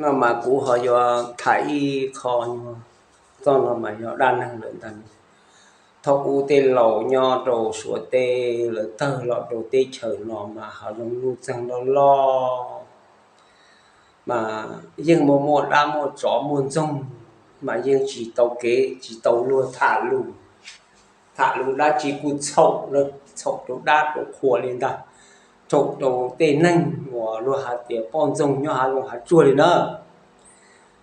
No mas kuv ho yuav tham ib qho, txoj no mas yog dab neeg lawm ntag. Thaum ub tej laus nyob rau Suav teb, lawv tawg los rau teb chaws no mas hav zoov nuj txeeg loj loj, mas yeej muaj muaj dab muaj tsov muaj ntxoog, mas yeej tsis tau kev tsis tau luag tham lus. Tham lus dab tsi kuj txhaum, txhaum rau dab rau qhua li ntag, txhaum rau tej neeg uas luag hais tias poj ntxoog nyob hav zoov hav tsuag li na.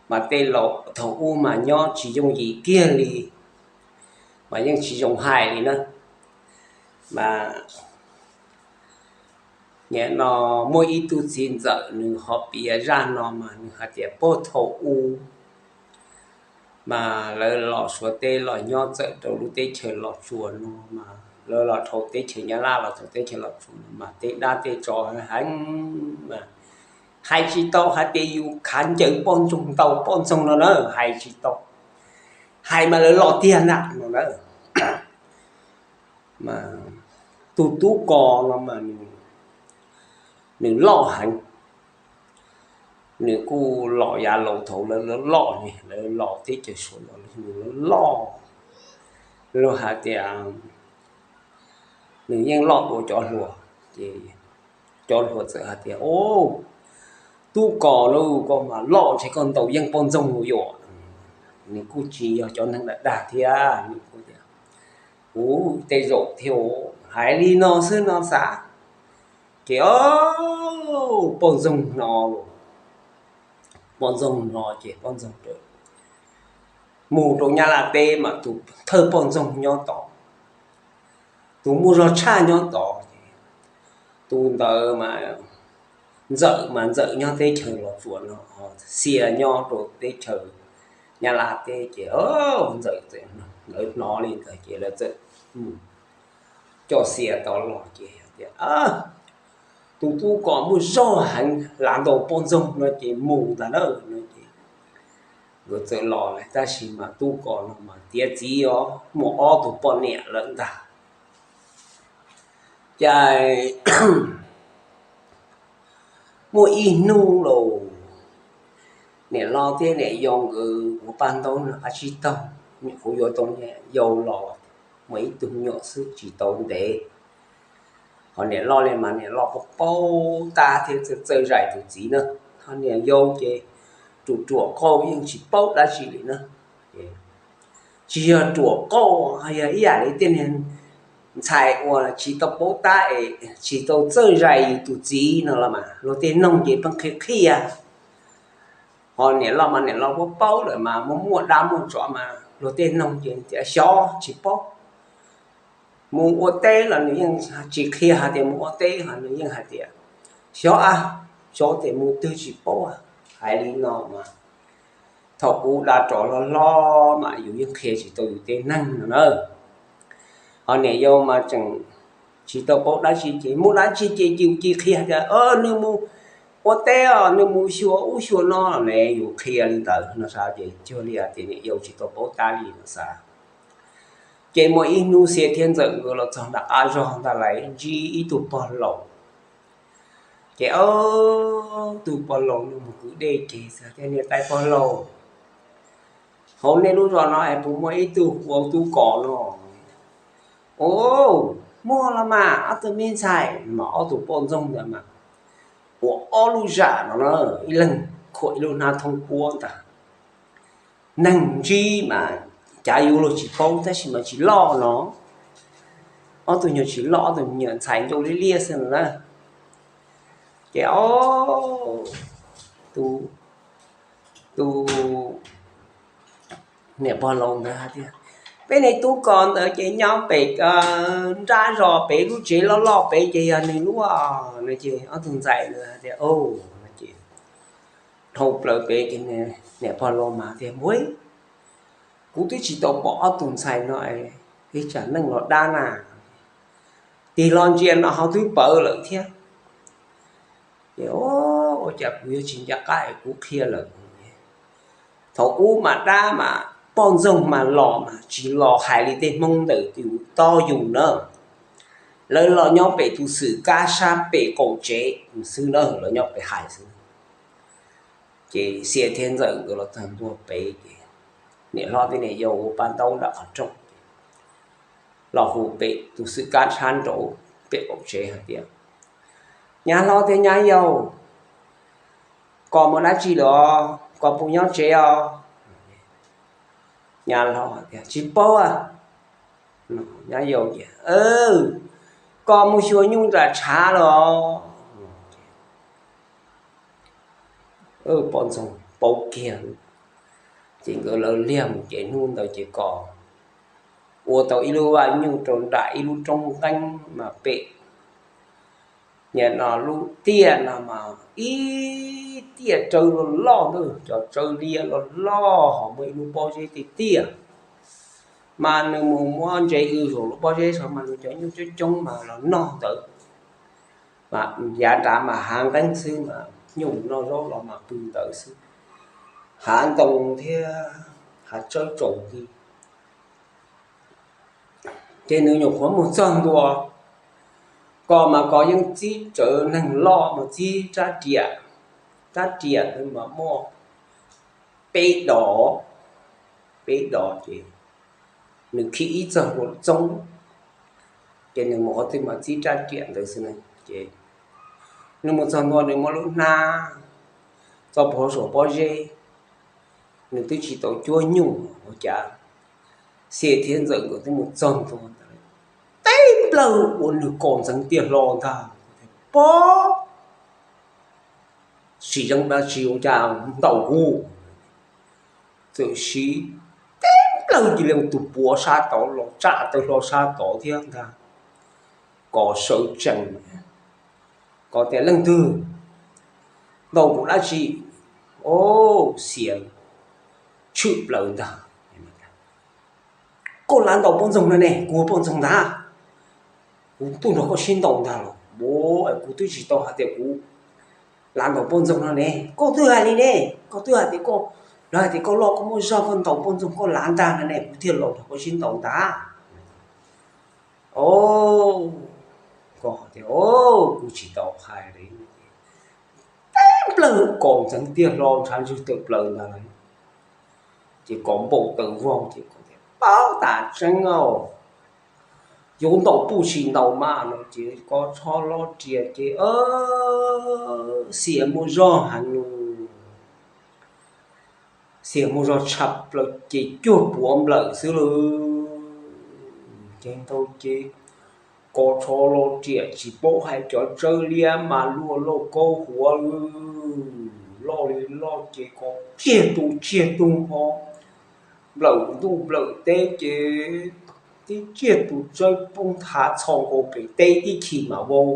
Mas tej laus thaum ub mas nyob tsis yooj yim kiag li, mas yeej tsis zoo hais li na. Mas nim no muaj ib tug txiv ntxawm nws ho piav zaj no mas nws hais tias puag thaum ub mas lawv los Suav teb los nyob txawm rau lub teb chaws Los Tsuas no, mas lawv los dhau teb chaws Nyab Laj los rau teb chaws Los Tsuas no mas tej dab tej tsov heev, mas hais tsis tau hais tias yus khav ncaws poj ntxoog ntaus poj ntxoog no na, hais tsis tau, hais mas lawv los tiag ntag no na. Mas tus tub ko no mas nws loj heev, nws kuj los yav laus thaum lawv loj ne, lawv los teb chaws Suav los nws loj loj, luag hais tias nws yeej loj dua cov hluas. Ces cov hluas txawm hais tias, Au, tub ko lauj, koj mas loj ntshe koj ntaus yeej poj ntxoog mus yuam. Nws kuj tsis yog cov neeg dag dag thiab, nws kuj tias, Kuv tej zaum thiaj hais li no xwb no xav. Ces, o, poj ntxoog no, poj ntxoog no ces poj ntxoog mus rau Nyab Laj teb mas tus thawj poj ntxoog nyob tod, tus muaj zog tshaj nyob tod, tus ntawd mas ntxawm mas ntxawm nyob teb chaws Los Tsuas no, Xia nyob rau teb chaws Nyab Laj teb. Ces ntxawm, ntawd hnov li ntawd ces lawv txawm mus coj Xia tod los ces tias, Tus tub ko muaj zog heev, lam ntaus poj ntxoog no ces mus ntag na no ces nkawd txawm los lawm. Tab sis mas tub ko no mas tiav txiv os, muaj ob tug poj niam lawm ntag. Ces muaj ib hnub los niam hlob thiab niam yau nkawd ua paj ntaub no qab tsib taug, nyuam qhuav yuav tau niam yau los, muaj ib tug me nyuam xwb tsis tau ntev. Ho niam loj li mas niam loj paub paub tab thiab txawj txawj zais tus txiv na. Ho niam yau ces ruam ruam qauj yeej tsis paub dab tsi li na. Tsis yog ruam qauj, yog ib yam li tej niag ntxhais uas tsis tau paub tab es tsis tau txawj zais yus tus txiv no los mas luag tej noog ces pheej qhia qhia. Ho niam loj mas niam loj paub paub lawm mas muaj muaj dab muaj tsov mas luag tej noog ces tias xyov tsis paub. Mus ua teb los nws yeej tsis qhia hais tias mus ua teb, ho nws yeej hais tias xyov a, xyov tias mus twg tsis paub. Hais li no mas thaum ub dab tsov hlob hlob mas yus yeej qhia tsis tau yus tej neeg no na. Ho niam yau mas tseem tsis tau paub dab tsi ces mus dab tsi ces yus cia qhia tias nws mus ua teb os, nws mus xyuas ub xyuas no ne, yus qhia li ntawd no xav ces cuag li tias niam yau tsis tau paub tab li no xav. Ces muaj ib hnub Xia thiab ntxawm nkawd los txog nram qab zog ntag lawm ntsib ib tug pog laus. Ces o, tug pog laus no mus kwv dej ces xav tias niam tais pog laus, hauv nej lub zos no es puas muaj ib tug ua tub kos no? O, muaj los mas ob tug me ntxhais mas ob tug poj ntxoog ntawd mas ua ob lub zam no na, ib leeg khuam ib lub hnab thoob puab ntag. Neeg ntsib mas cav yuav luag tsis paub tab sis mas tsis loj no. Ob tug nyuag tsis loj, ob tug nyuag ntxhais ncauj liab liab xwb no na. Ces o, tus, tus niam pog laus ntawd hais tias, peb niag tub kos ntawd ces nyob pem nrab zos pem lub tsev loj loj pem ces yog nws lub no. Ces ob tug ntxhais ntawd hais tias, o, no ces dhau plaws pem ces niam pog laus mas tias, npawg, kuv twb tsis tau pom ob tug ntxhais no es tsam neeg los dab na, tig los ntsia no ho twb pawv lawm thiab. Ces ua cas kuv yuav tsis nco qab es kuv qhia lawm. Thaum ub mas dab mas poj ntxoog mas los mas tsis los hais li tej Hmoob ntawm tus tob yus na. Lawv los nyob pem tus xwm kab sab pem qaum tsev xwb na, lawv nyob pem hais xwb. Ces Xia thiab Ntxawm nkawd los txog ntua pem ces niam hlob thiab niam yau ua paj ntaub nram qhov rooj, los hu pem tus xwm kab tshab nraud pem qaum tsev hais tias, Nyab hlob thiab nyab yau, koj mus dab tsi lawm? Koj puas nyob tsev os? Nyab hlob tias, Tsis paub. Nyab yau tias, Koj mus xyuas nyuj nram tshav los? Poj ntxoog paub kiag, ces nkawd lawv liag mus ces hnub ntawd ces Kos ua tau ib lub vaj nyuj rau nram ib lub roob nqeeb mas pem niam no lub tiaj no mas ib tiaj tsawb loj loj ntag, cov tsawb liab loj loj ho muaj ib lub pob zeb tiaj tiaj. Mas nws mus muab ntses w zaum lub pob zeb saud mas nws cov nyuj coob coob mas los noj ntawd. Mas yav nrad mas hav nqeeb xwb mas nyuj noj zaub los mas pw ntawd xwb, hav ntoo thiab hav tsawb tsaus nti. Ces nws nyuam qhuav mus txog ntua, Kos mas Kos yeej txib rawv neeg loj mas txib rab riam, rab riam ntawd mas muaj peb dos, peb dos ces nws khi ib txog hlua txoob, ces nws mus qhov twg mas txib rab riam ntawd xwb na. Ces nws mus txog ntua nws muab lub hnab tso pov saum pob zeb, nws twb tsis tau cuab nyuj ua cas, Xia thiab Ntxawm nkawd twb mus txog ntua ntawd, teb nplawg ua nws Kos ntxeev tiaj hlo ntag. Pob, tsis yeej dab tsi ua cas ntaus kuv, txawm siv teb nplawg cia li tus puav sab tod los tsam tawg hlo sab tod thiab ntag. Kos sawv tsees, Kos tias, Leej twg ntaus kuv dab tsi? Au, Xia tshwm plaws ntag. Koj lav ntaus poj ntxoog no ne, kuv ua poj ntxoog ntag, kuv tuaj nrog koj sib ntaus ntag los? Kuv twb tsis tau hais tias kuv lav ntaus poj ntxoog no ne. Koj twb hais li ne, koj twb hais tias koj, lawv hais tias koj loj koj muaj zog koj ntaus poj ntxoog koj lav ntag no ne, kuv thiaj los nrog koj sib ntaus ntag. Au, Kos tias, Au, kuv tsis tau hais li. Teb nplawg Kos ntxeev tiaj hlo ntshav ntswg tawm plaws ntag. Ces Kos npau taws vog ces Kos tias, Paub tas tseeb os, yuav ntaus puj tsis ntaus mas no ces Kos tsho lo riam ces Xia muaj zog heev lawm. Xia muaj zog tshaj plaws ces cuag puav nplawm xwb lawm. Ces ntau ces Kos tsho lo riam tsis paub hais cov tsawb liab mas luaj lauj kaub huav lawm, loj li loj ces Kos tsiag tus tsiag tus ho nplawm ntuj nplawm teb ces tib tsiag tus tsawb poob thav txho nkaus pem teb ib chim mas vau.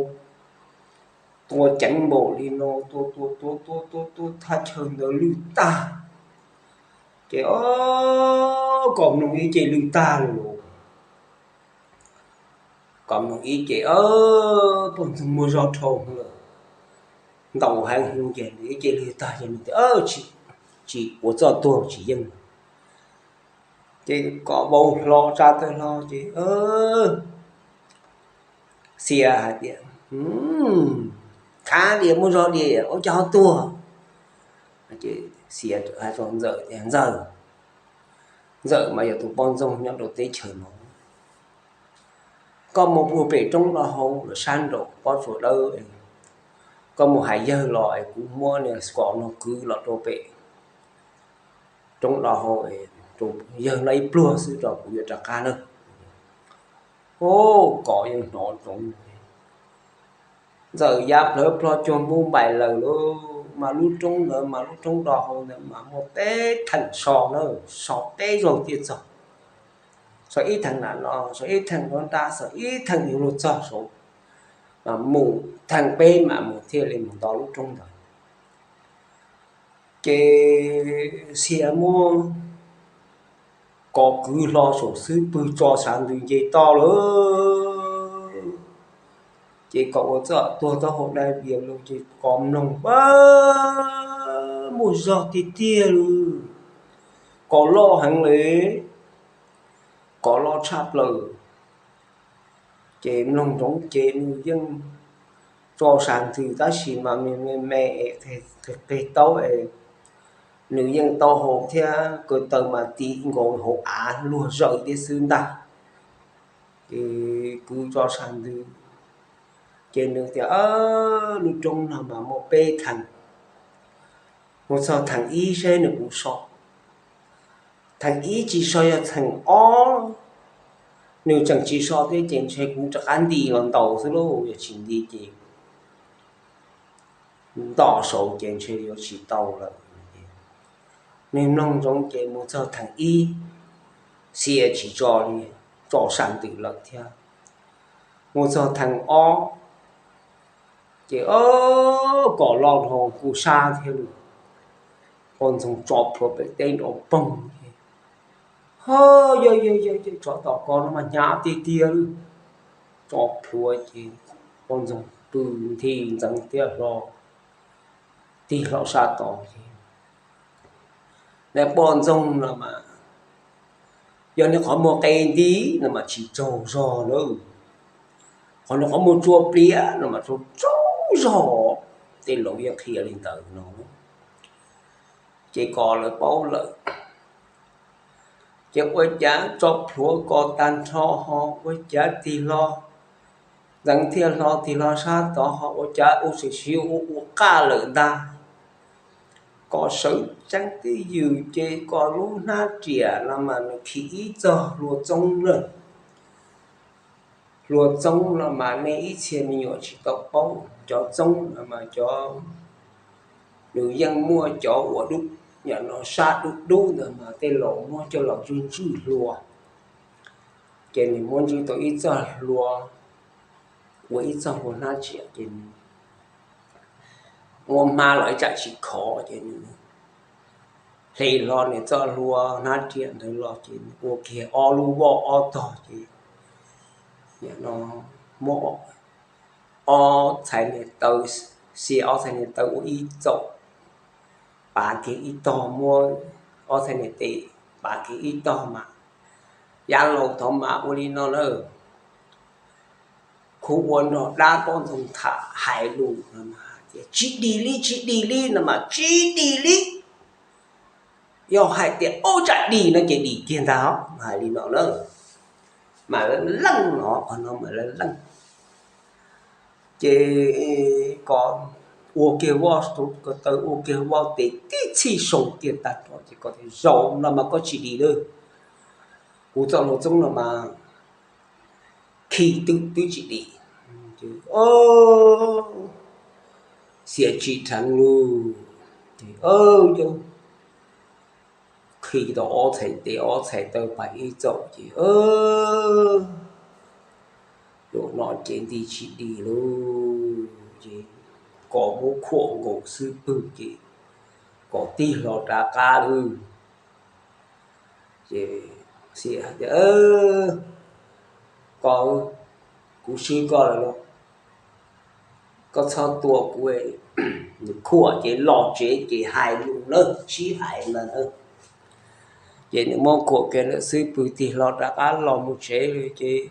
Tua ceev npaum li no, tua tua tua tua tua tua thaj chaw ntawd lwj tag. Ces o, Kos mloog ib ce lwj tag lawm lauj. Kos mloog ib ce, poj ntxoog muaj zog dhau lawm, ntaus heev ces nws ib ce lwj tag ces nws tias, Tsis, tsis ua txoj tuag tsis yeej. Ces Kos vau hlo tsa tawg hlo ces Xia hais tias, Khav tias muaj zog tias ua cas ho tuag? Ces Xia hais rau Ntxawm tias, Ntxawm, Ntxawm mas yog tus poj ntxoog nyob rau teb chaws no, koj mus puag pem roob do hau lawm sab nraum pob tsuas dawb, koj mus hais yawg los es kuv muab niag Kos no kwv los rau pem roob do hau, yawg noj ib pluag xwb rau kuv yuav rov qab na. O, Kos yeej hnov ntsoov, Ntxawm ya plawv plho cuag npub npaim lawm lauj. Mas lub roob ntawd mas lub roob do hau ntawd mas muaj peb theem so na, so peb zaug thiaj txog. So ib theem nram no, so ib theem nram nrad, so ib theem yuav luag txog saud, mas mus theem peb mas mus thiaj li mus nto lub roob ntawd. Ces Xia muab Kos kwv hlo saum xub pwg tso sav ntws nce toj lawm. Ces Kos ua txoj tuag taub hau dai diav lawm ces Kos mloog, muaj zog tiag tiag li, Kos loj heev li, Kos loj tshaj plaws. Ces mloog ntsoov ces nws yeej tso sav ntws tab sis mas me me me es qeg taub es nws yeej tau haus thiab, ko taw mas ti nkaus hauv av luag zawm thiab xwb ntag. Ces kuv tso sab ntws, ces nws tias, lub roob no mas muaj peb theem, mus txog theem ib seb nws puas so. Theem ib tsis so, yog theem ob nws tseem tsis so thiab ces ntshe kuv rov qab nti los ntaus xwb lauj, yog tsis nti ces nto saud ces ntshe yuav tsis tau lawm. Nws mloog ntsoov ces mus txog theem ib, xia tsis tso li, tso sab ntws lawm thiab. Mus txog theem ob ces, o, kom loj dhau kuv sab thiab lauj, poj ntxoog tso plhuav pem teb nrov poog ces, ho, yog yog yog, tsov tom ko no mas hnyav tiag tiag lauj. Tso plhuav ces poj ntxoog pw nthi ntxeev tiaj hlo, tig hlo sab tod ces, nws poj ntxoog no mas, yog nws qhov muag qe nti no mas tsis tsaug zog lawm, qhov nws qhov muag tsua pliav no mas tsaug tsaug zog. Tej laus yeej qhia li ntawd no, ces kom lawv paub lawm. Ces ua cas tso plhuav ko tag nrho ho ua cas tig hlo, ntxeev thiaj hlo tig hlo sab tod ho ua cas ua tshwm sim ua ua qaj lawm ntag. Kom sawv tsees twj ywm ces kom lub hnab riam no mas nws khi ib txog hlua txoob lawm. Hlua txoob no mas nej ib txhia me nyuam tsis tau paub, cov txoob no mas cov, nws yeej muaj cov uas dub, yam no sab dub dub ntawd mas tej laus muab coj los tswj ntswj hlua. Ces nws muab ntswj tau ib txoj hlua, ua ib txoj hlua hnab riam ces nws muab hmab los ib tsam tsis khov ces nws hle hlo nws txoj hlua hnab riam ntawd los ces nws ua kiag ob lub voj ob tog ces, no, muab ob txhais niag taw, xia ob txhais niag taw ua ib txaum, pav kiag ib tog, muab ob txhais niag tes pav kiag ib tog mas, yav laus thaud mas ua li no na. Kuv ua nrog dab poj ntxoog tham hais lus no mas tias tsis dim li, tsis dim li no mas tsis dim li. Yog hais tias ub tsam dim no ces dim kiag ntag, hais li no na. Mas lawv leej no, qhov no mas lawv leej. Ces kom ua kiag voj, ko taw ua kiag voj tes tib txhij sau kiag tag nrho ces kom tias zaum no mas koj tsis dim lawm, kuv txoj hlua txoob no mas khi twb twb tsis dim. Xia tsis dheev lawm, ces khi tau ob txhais tes ob txhais taw pav ib txaum ces, zaum no ces nti tsis dim lawm ces kom muab khuam nkaus xub pwg ces kom tig hlo rov qab lawm. Ces Xia tias, koj, kuv swb koj lawm los, koj txhob tua kuv. Nws khuam ces los tsev ces hais lus nawb, sib hais ntawd na. Ces nws muab khuam kiag lawm xub pwg tig hlo rov qab los mus tsev ces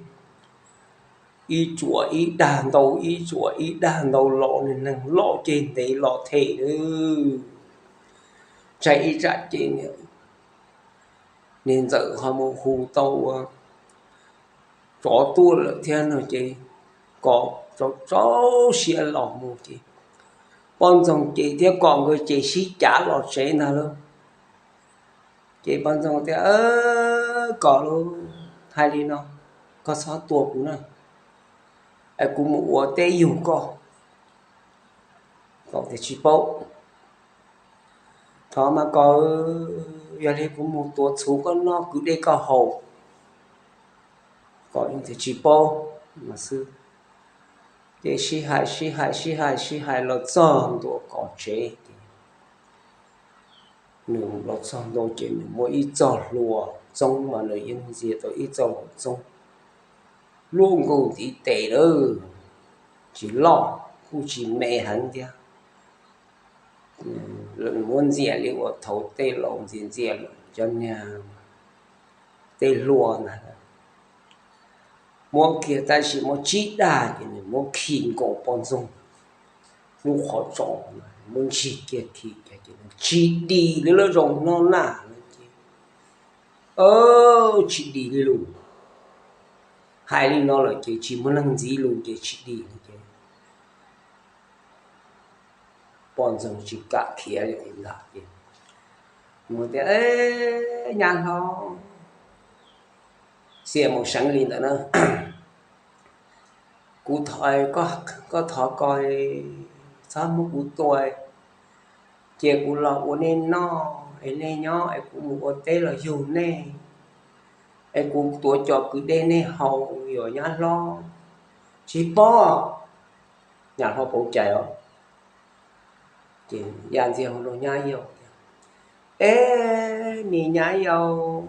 ib tsuam ib dag ntau, ib tsuam ib dag ntau los, nws neeg loj ceg ntev los them lawm. Ntshai ib tsam ces niag ntxawm ho mus hu tau ua tsov tuaj lawm thiab no ces kom rau rau siab los mus ces poj ntxoog ces thiab kom nkawd ces sib cav los tsev ntag lauj. Ces poj ntxoog tias, kom, hais li no, koj txhob tua kuv na, es kuv mus ua teb yug koj. Kom tias tsis paub. Thov mas kom, yog li kuv mus tuav txhuv koj noj, kwv dej koj haus. Kom tias tsis paub mas xwb. Ces sib hais sib hais sib hais sib hais los txog ntua kom tsev ces nws los txog ntua ces nws muaj ib txoj hlua txoob mas nws yeej ntxias tau ib txoj hlua txoob luaj nkaus ntiv tes lawm, tsis loj kuj tsis me heev thiab. Muab ntxias li uas thaud tej laus ntxias ntxias cov niag tej hlua ntag. Muab kiag tab sis muab tsib dag ces nws muab khi nkaus poj ntxoog lub qhov tsos. muab ntsis kiag thim, tsis dim li lub zoo no na. Ces tsis dim li lus, hais li no lawm ces tsis muaj neeg ntxiv lus ces tsis dim li ces poj ntxoog tsis kam khiav li ntag ces mus tias, Nyab hlob, xiam mus seev li ntawd na, kuv thov, koj thov ko, txhob muab kuv tua, cia kuv los ua nej noj es nej nyob es kuv mus ua teb los yug nej, es kuv tuav cov kwv dej nej haus, yuav nyab hlob tsis pub. Nyab hlob pauv cai os. Ces ya ntxiag hauv rau nyab yau tias, Eb, me nyab yau,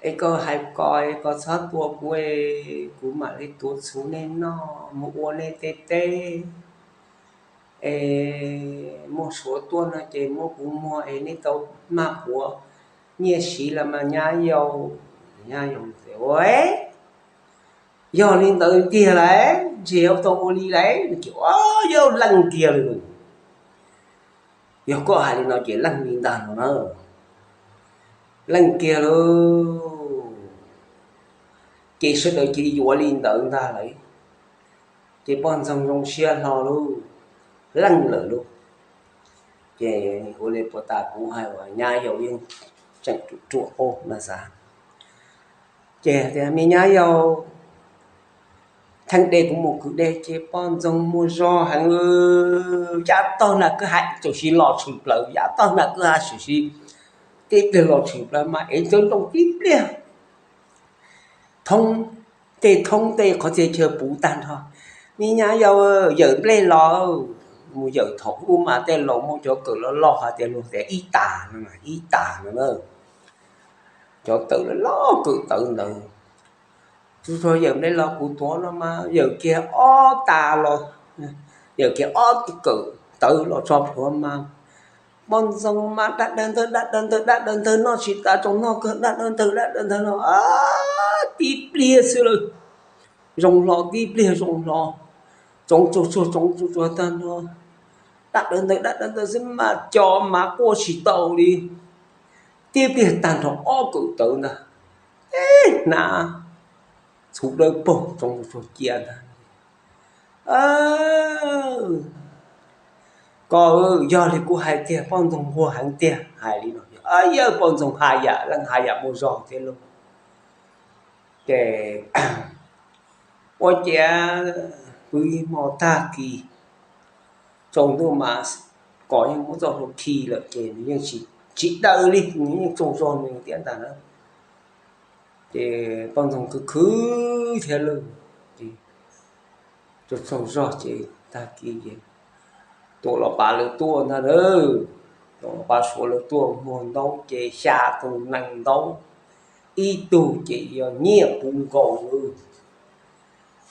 es koj hais ko, koj txhob tua kuv, kuv mam li tuav txhuv nej noj mus ua nej tej teb. Es muaj suav tuaj no ces muab kuv muag es nej tau maj puav nyiaj siv los mas nyab yau. Nyab yau tias, Ua, yog li ntawd tiag lauj, ntshe yuav tau ua li lauj. Ces, Ua, yog leej kiag li. Yog koj hais li no ces leej li ntag no na. Leej kiag lauj. Ces sawv daws cia li yuav li ntawd ntag lauj. Ces poj ntxoog zoo siab hlo lauj, leej lawm lauj. Ces ua li puas tas kuv hais uas nyab yau yeej tseem ruam ruam na xav. Ces tias, Me nyab yau, theej de kuv mus kwv dej ces poj ntxoog muaj zog heev, yav tog nag kwj ha txawm sis los tshwm plaws, yav tog nag kwj ha txawm sis tib pliag los tshwm plaws mas ev ntxoov ntoo tib pliag, thoob tej thoob tej qhov txhia chaw puv tag nrho. Me nyab yau, yawm nplej los, mus yawm thaum ub mas tej laus muaj cov kawm loj loj hais tias luag tias ib tas no, ib tas no na. Cov tawm loj loj kawm tawv ntawd, tsuas yog yawm nplej los kuv tuav no mas yawm kiag ob tas los, yawm kiag ob kawm tawv los tso plhuav mas poj ntxoog mas dab dawg ntawg dab dawg ntawg dab dawg ntawg noj tsis tas tsoom noj kawg dab dawg ntawg dab dawg ntawg no tib pliag xwb lawm. Zoo hlo tib pliag zoo hlo, tsoov tsuag tsuag tsoov tsuag tsuag tag nrho, dab dawg ntawg dab dawg ntawg xwb mas cov mas quaj tsis tau li. Tib pliag tag nrho ob kawm tawv ntag, hnab txhuv dawb paug tsoov tsuag cia ntag. Ko, yog li kuv hais tiag, poj ntxoog nquag heev tiag, hais li no. Yawg poj ntxoog haj yam leej haj yam muaj zog thiab lauj. Ces ua ciav pw ib hmo tag kis, tsaus ntuj mas kos yeej muab txoj hlua khi lawm ces nws yeej tsis daws li, nws yeej tsaug zog nws thiab ntag na. Ces poj ntxoog khwv khwv thiab lauj, ces tsaug zog ces tag kis ces tuam los pav lawv tuaj ntag na. Tuam los pav suav lawv tuaj muag ntaub ces xya tus nees ntaub, ib tug ces yog nyiaj puv nkaus lawm.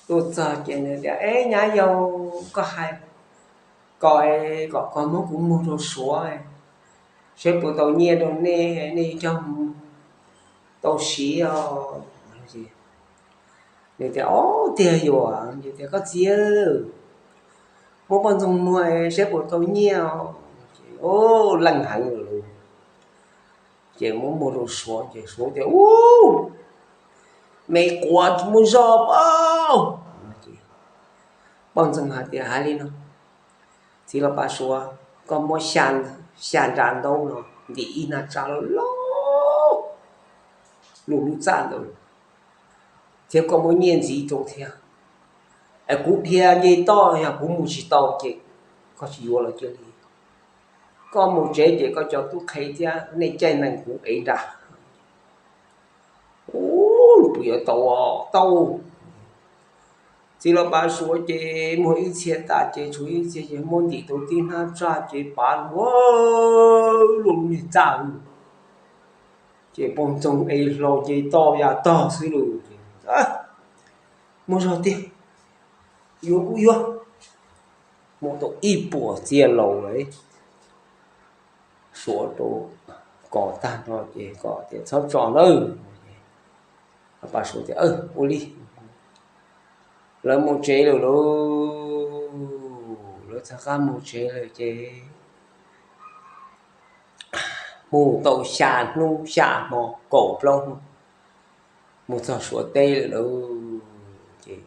Tuaj txog ces nws tias, Eb nyab yau, koj hais kom, kom koj muab kuv muag rau suav, saib puas tau nyiaj rau nej, nej coj mus tau siv os. Nws tias, Ob, tiag yuav. Nws tias, Koj txiv, muab poj ntxoog muag saib puas tau nyiaj os. Leej heev lawm lauj. Ces muab muag rau suav ces suav tias, Ub, me quav tsis muaj zog pab. Poj ntxoog hais tias, Hais li no, txiv los pav suav, koj muab xya nra ntaub no ntim ib hnab tsab loj loj lub lub txaj ntawd, thiab koj muab nyiaj ntxiv rau thiab. Es kuv dhia nce toj, yog kuv mus tsis tau ces koj tsis yuav los cia li. Koj mus tsev ces koj cov tub qhe thiab nej caij nees kuv ev nra. Ub, puas yuav tau? Tau. Txiv los pav suav ces muag ib txhia tas ces tshuav ib txhia ces muab ntim tau tib hnab tsaj ces pav luag lub niag txaj. Ces poj ntxoog ev hlo nce toj ya tog xwb lauj. Muaj zog tiag, yuav kuj yuav. Muab tau ib puas txiaj laus lawm, suav rau kos tag nrho ces kos tias, Txhob tso nawb. Pab suav tias, Ua li. Lawv mus tsev lawm lauj. Txog qab mus tsev lawm ces mus tau xya hnub xya hmo kaum plaub hnub, mus txog Suav teb lawm lauj. Ces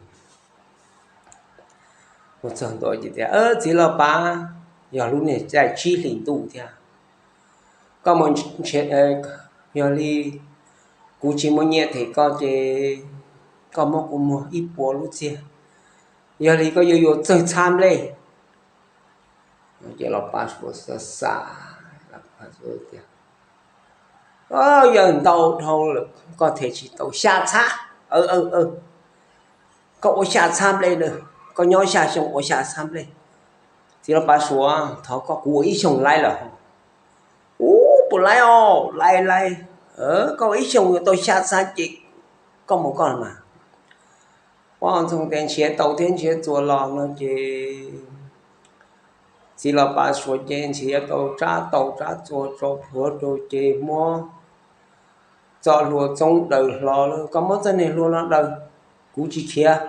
mus txog ntua ces tias, Txiv Los Pav, yog lub niag caij tsib hlis ntuj thiab, koj mus, yog li kuv tsis muaj nyiaj them koj ces koj muab kuv muag ib puas lub txiag, yog li koj yuav yuav txawg txhab nplej. Ces Los Pav Suav xav xav tias, Yawg, ntau dhau lawm, koj them tsis tau, xya txhab. Koj ua xya txhab nplej na, koj nyob xya xyoo ua xya txhab nplej. Txiv Los Pav Suav, thov koj, kuv ua ib xyoos laib lawm. Ub, puas laib os, laib laib. Koj ua ib xyoos yuav tau xya txhab ces koj mus koj los mas. Poj ntxoog tias nrhiav taus thiab nrhiav txuas los no ces txiv Los Pav Suav ces nrhiav tau tsab taus tsab txuas tso plhuav rau ces muab txoj hlua txoob daws hlo lawm, koj muab txoj niag hlua no daws, kuv tsis khiav,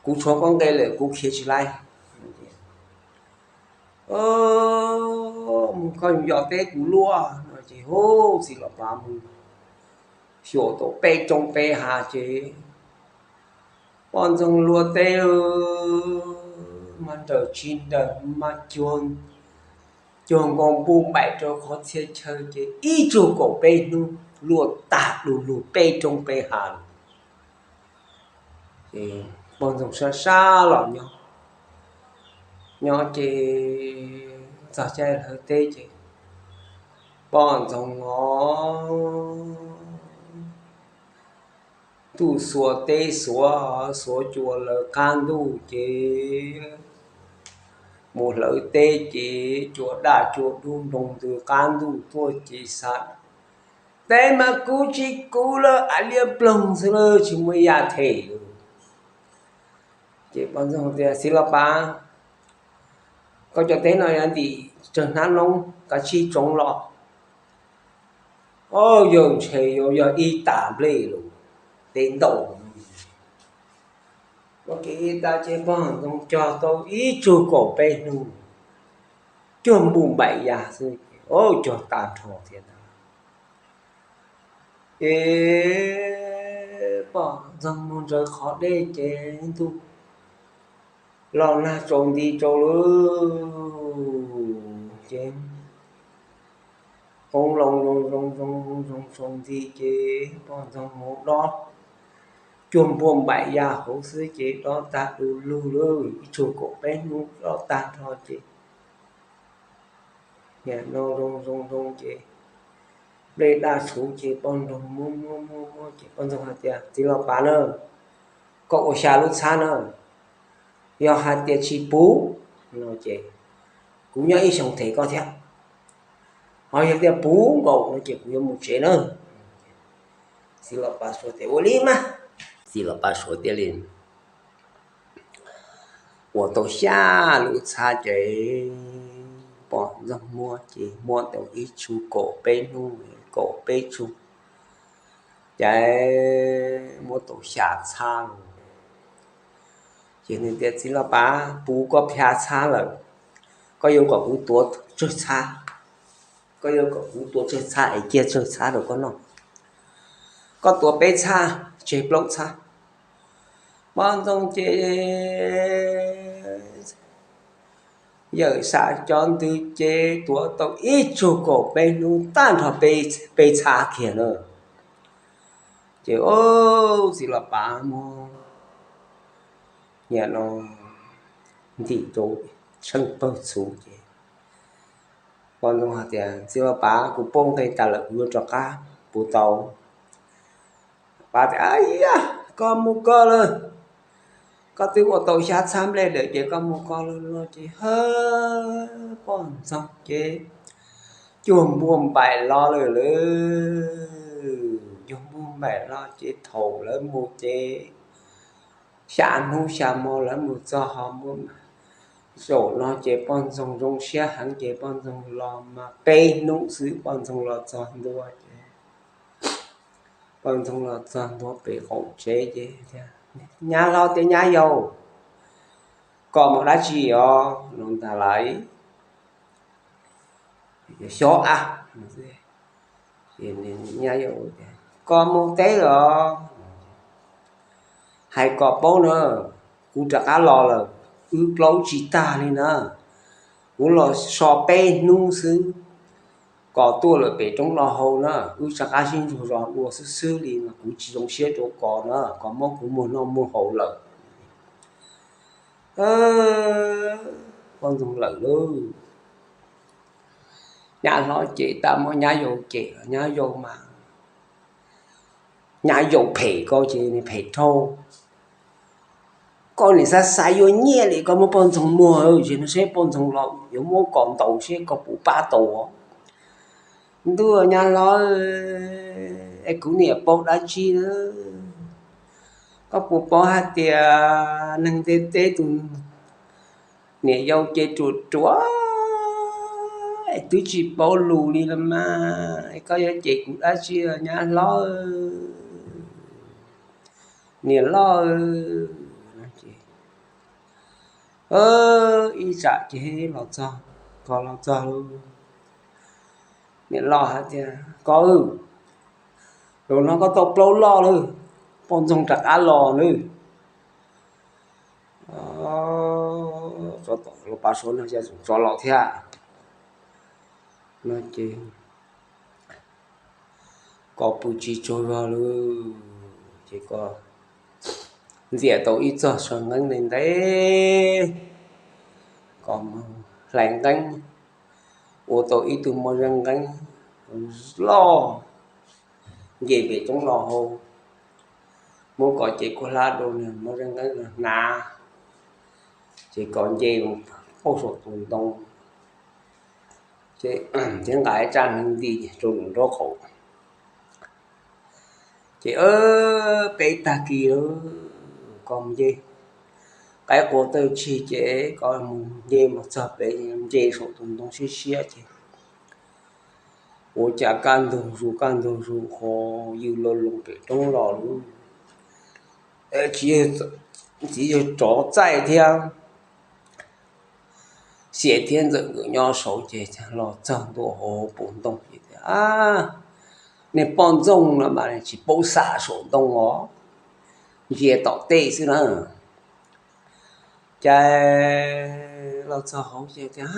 kuv tshuav koj nqe lawm kuv khiav tsis laib. Mus koj yos teb kuv luaj no ces hu txiv Los Pav mus xyuas tau peb roob peb hav ces poj ntxoog luaj teb mas nrawm tsis nrawm mas cuag nkaus npuj npaim rau qhov txhia chaw ces ib tsug kaum peb hnub luaj tag du lug peb roob peb hav lawm. Ces poj ntxoog sab sab los nyob, nyob ces txog caij hlawv teb ces poj ntxoog os, ntuj xuas teb xuav, xuav cua lawv qab ntuj ces mus hlawv teb ces cua daj cua dub nroo ntws qab ntuj tuaj ces xav, teb mas kub tsis kub lawm, av liab ploog xwb lawm, tsis muaj ib yam them lawm. Ces poj ntxoog tias, Txiv Los Pav, koj cov teb no yog ntim tsawg hnab noob kav tsij tsoov los. Au, yawg, ntshe yuav yog ib tas nplej lawm, teb ntau. Ua ke ib tas ces poj ntxoog cog tau ib tsug kaum peb hnub, cuag npuj npaim ya xwb, au, cog tag nrho thiab ntag. Ces poj ntxoog mus ntawd qhov deb ces ntuj los nag tsaus nti rau lawm ces qoob loo zoo zoo zoo zoo tsaus nti ces poj ntxoog mus dob cuag npuj npaim ya hauv xwb ces dob tag du lug lawm, ib tsug kaum peb hnub dob tag nrho ces no zoo zoo zoo ces nplej daj tshuv ces poj ntxoog muab muab muab muab ces poj ntxoog hais tias, Txiv Los Pav na, koj ua xya lub txhab na, yog hais tias tsis puv no ces kuv nyob ib xyoos them koj thiab, ho yog tias puv nkaus no ces kuv yuav mus tsev na. Txiv Los Pav Suav tias, Ua li mas. Txiv Los Pav Suav thiaj li ua tau xya lub txhab ces poj ntxoog muab ces muab tau ib tsug kaum peb hnub, kaum peb tsug ces muab tau xya txhab lawm. Ces nws tias, Txiv Los Pav, puv koj xya txhab lawm, koj yuav kom kuv tuav tsawg txhab? Koj yuav kom kuv tuav tsawg txhab es cia tsawg txhab rau koj noj? Koj tuav peb txhab, tseg plaub txhab. Poj ntxoog ces yawm sam cov ntws ces tuav tau ib tsug kaum peb hnub tag nrho peb txhab kiag na. Ces txiv Los Pav muab niam no ntim rau tsheej pawg txhuv ces poj ntxoog hais tias, Txiv Los Pav, kuv paub nqe tas lawm, kuv yuav rov qab puv tau. Pav tias, Ab yam, koj mus koj lawm, koj twb ua tau xya txhab nplej lawm ces koj mus koj lawm no ces ha, poj ntxoog ces cuag npuj npaim los lawm lauj. Cuag npuj npaim los ces thaum lawv mus ces xya hnub xya hmo lawv mus txog ho npuj npaim. Zaum no ces poj ntxoog zoo siab heev ces poj ntxoog los mas peb hnub xwb poj ntxoog los txog ntua ces poj ntxoog los txog ntua pem qaum tsev ces, Nyab laus thiab nyab yau, Koj mus dab tsi os? Nws ntag lais, xyov a. Koj mus teb los? Hais kom paub na, kuv rov qab los lawm, wb plaub tsis tag li na. Kuv los so peb hnub xwb, koj tuaj lawm pem roob los haus na, wb rov qab sib ntsuag zog dua xwb xwb li no, kuv tsis zoo siab rau koj na, koj muab kuv muag noj muag haus lawm. Poj ntxoog lawm lauj. Nyab hlob ces tau muab nyab yau cem, nyab yau mas, nyab yau phem koj ces nws phem dhau. Koj nim xav xav yuav nyiaj li koj muab poj ntxoog muag, ces no seb poj ntxoog los yuav muab koj ntaus seb koj puas pab tau. Ntuj, nyab hlob, es kuv niam paub dab tsi na? Koj puas paub hais tias neeg ntiaj teb tus niam yau ces ruam ruam, es twb tsis paub lus li los mas, es koj yuav cem kuv dab tsi nyab hlob? Niam loj, ib tsam ces los txog, koj los txog lauj. Niam loj hais tias, koj, zaum no koj tau plaub loj lawm, poj ntxoog rov qab los lawm. Tsov tom los pab suav no, tsov los thiab no ces koj pw tsis tsaug zog lawm, ces koj ntxias tau ib txoj saw nqeeb ntev ntev, koj mus hlais nqeeb, ua tau ib tug moj zeej nqeeb loj, nce pem roob los haus, muab koj cev kuj hlab rau nws moj zeej nqeeb hnav, ces koj nce mus pauj saum tus ntoo, ces thiab nqa ib rab hneev nti rau nraub qaum. Ces peb tag kis lawm, koj mus nce qaib qua tawj tsig ces koj mus nce mus txog pem, nce saum tus ntoo siab siab ces ua cas kaj ntug zus kaj ntug zus ho yws loo loo pem roob los lawm. Txiv yawg rov txaij thiab Xias thiab Ntxawm nkawd nyob saud ces los txog ntua hauv paus ntoo ces tias, nej poj ntxoog no mas tsis paub xam saum ntoo os, ntsia tom tej xwb na. Ces los txog hauv ces tias,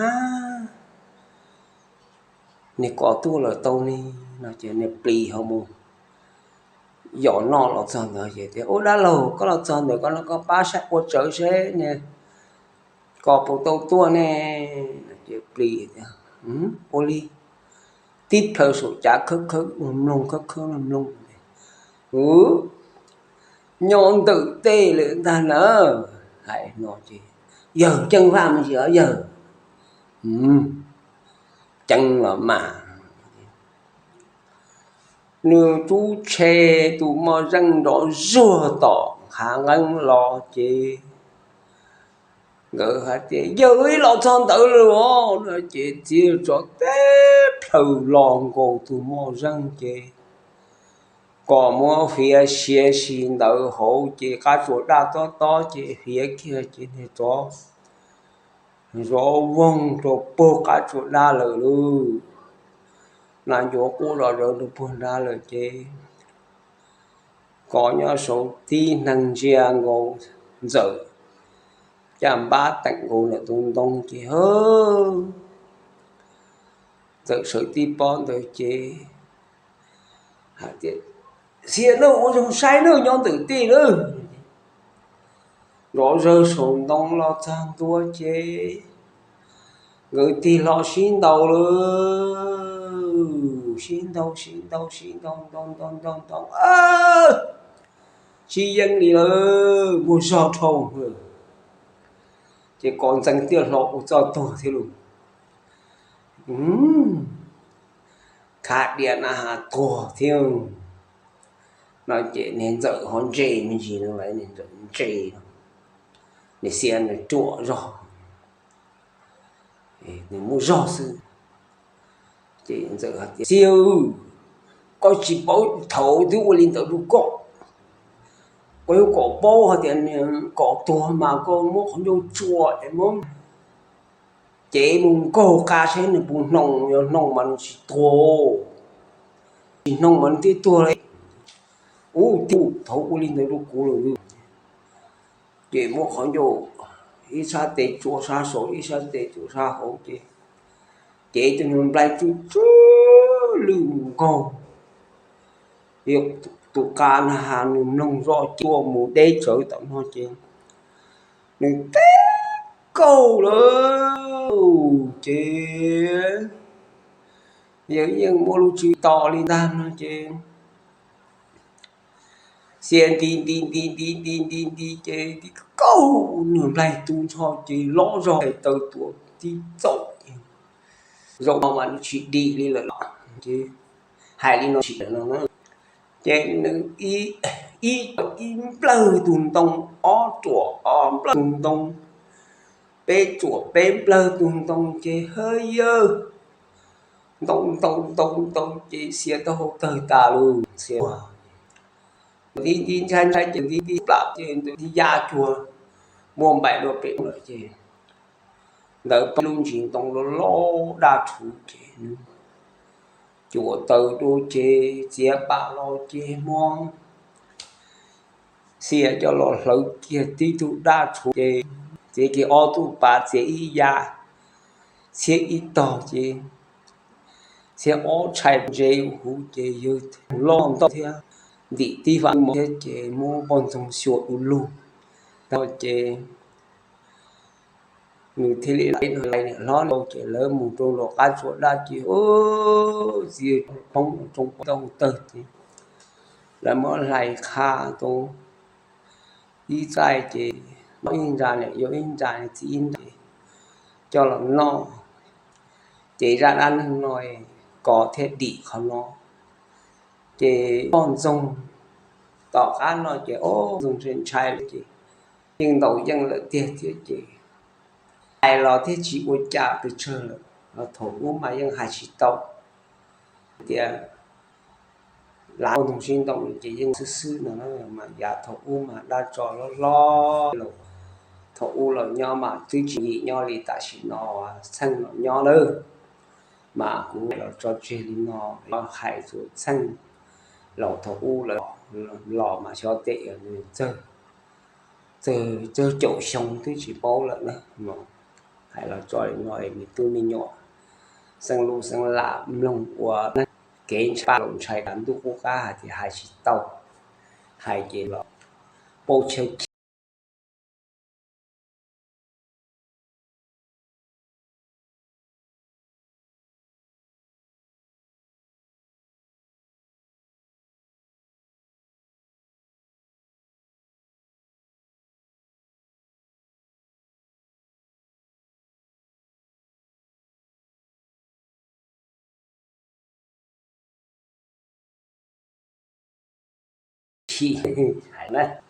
niag koj tuaj lawm tau ne, no ces niag plis ho mus yos noj los txog ntawd ces tias, ub dab laug, koj los txog ntawm ko no koj pab saib ua tsawv seb niag koj puas tau tuaj ne. Ces plis tias, ua li, tib plhaw saum cav khawb khawb mloog khawb khawb mloog, nyob ntawm tej lawm ntag na. Hais no ces, yawg, ceeb vaj me ntsis os yawg. Ceeb los mas. Nws rub tshe tus moj zeej nrov zuag tom hav nqeeb los ces nkawd hais tias, yawg, ib los txog ntawd lawm os, no ces txiv tsov teb plhaw los nkaus tus moj zeej ces kom muab fiav siav si ntawd hauv ces qab tsuas daj tob tob ces fiav kiag ces niag tsov zov voog rau puag qab tsuas daj lawm lauj. Nas ncuav quaj zom zaws rau puag nrad lawm ces koj nyob saud tib neeg ntsia nkaus Ntxawm caj npab teem nkaus ntawm tus ntoo ces ha, Ntxawm sawv tib pob ntawd ces hais tias, xiam nawb, ua zoo saib nawb, nyob ntawm tej lawm. Nrov zawg saum ntoo los txog ntua ces nkawd tig hlo sib ntaus lawm, sib ntaus sib ntaus sib ntaus ntaus ntaus ntaus ntaus, tsis yeej li lawm, muaj zog dhau lawm. Ces koj ntxeev tiaj hlo ua txoj tuag thiab lauj. Khav diav na has tuag thiab no ces niag Ntxawm ho ntse me ntsis no, niag Ntxawm ntse no, niag xiam nws ruam zog, nws muaj zog xwb. Ces Ntxawm hais tias, xiam, koj tsis paub thaum twb ua li ntawd rau koj, Koj yuav kom paub hais tias kom tuag mas koj muab qhov ncauj tsua es muab cev mus nkaug qa saib nws puas hnoos, yog hnoos mas nws tsis tuag, tsis hnoos mas nws twb tuag li. Ub, thaum ua li ntawd rau kuv lawm. Ces muab qhov ncauj ib sab tes tsua sab saud, ib sab tes tsua sab hauv ces, ces tus niag nplaig tsw tsw lwj mus nkaug. Yog tus qa na has nws mloog zoj cia mus deb tsawv tom no ces nws teb kaug lawm ces yawg yeej muaj lub tswv tos li ntag no ces Xia nti nti nti nti nti nti nti ces tib kaug nws nplaig tu nrho ces loj zog hais taw tuav tib txaum ces zaum no mas nws tsis dim li lawm los ces hais li no tsis lawm no na. Ces nws ib, ib nplawg tus ntoo, ob ruam ob nplawg tus ntoo, peb ruam peb nplawg tus ntoo ces hawb yawg ntoo ntoo ntoo ntoo ces Xia taub hau tawg tas lawm. Xia nti nti ntshai ntshai ces nti nti plam ces nti ya cuag muaj npaim dua pem lawm ces ntawd peb lub ntsis ntoo loj loj daj rhuv ces nws cuam taws dua ces txiav pam los ces muab Xia coj los hlawv kiag tib tug daj rhuv ces txiav kiag ob tug pas txiav ib ya, txiav ib tog ces txiav ob tshais ntse huv ces yawg loj ntau thiab ntim tib vam mov thiab ces muab poj ntxoog xyuas du lug tag ces nws thiaj li hlais niam hlob ntau ces lawv mus rau lawv qab tsua daj ces txiv poob roob tau tawg ces lawv muab hlais qha tau ib txaij ces noj ib ntsa, niam yau ib ntsa, txiv ib ntsa coj los noj. Ces zaj dab neeg no kov thiab dim qhov no. Ces poj ntxoog tom qab no ces poj ntxoog ntshai ntshai lawm ces yeej ntaus yeej lawm tiag thiab ces hais los thiaj tsis ua cas pes tsawg lawm. Thaum ub mas yeej hais tsis tau tias lav poj ntxoog sib ntaus ces yeej xwb xwb no mas yav thaum ub mas dab tsov hlob hlob los, thaum ub los nyob mas twb tsis yim nyob li tam sim no txheej los nyob lawm. Mas kuv los tso tseg li no, hais txog txheej laus thaum ub lawm los mas xyov tes nws txawg, txawg caum xyoo twb tsis paub lawm na. Hais los tso li no es me tub me nyuam xeeb lub xeeb lam mloog ua kev ntshai laus ntshai tas ntuj qub qab hais tias hais tsis tau, hais ces los paub chawb chim hais na.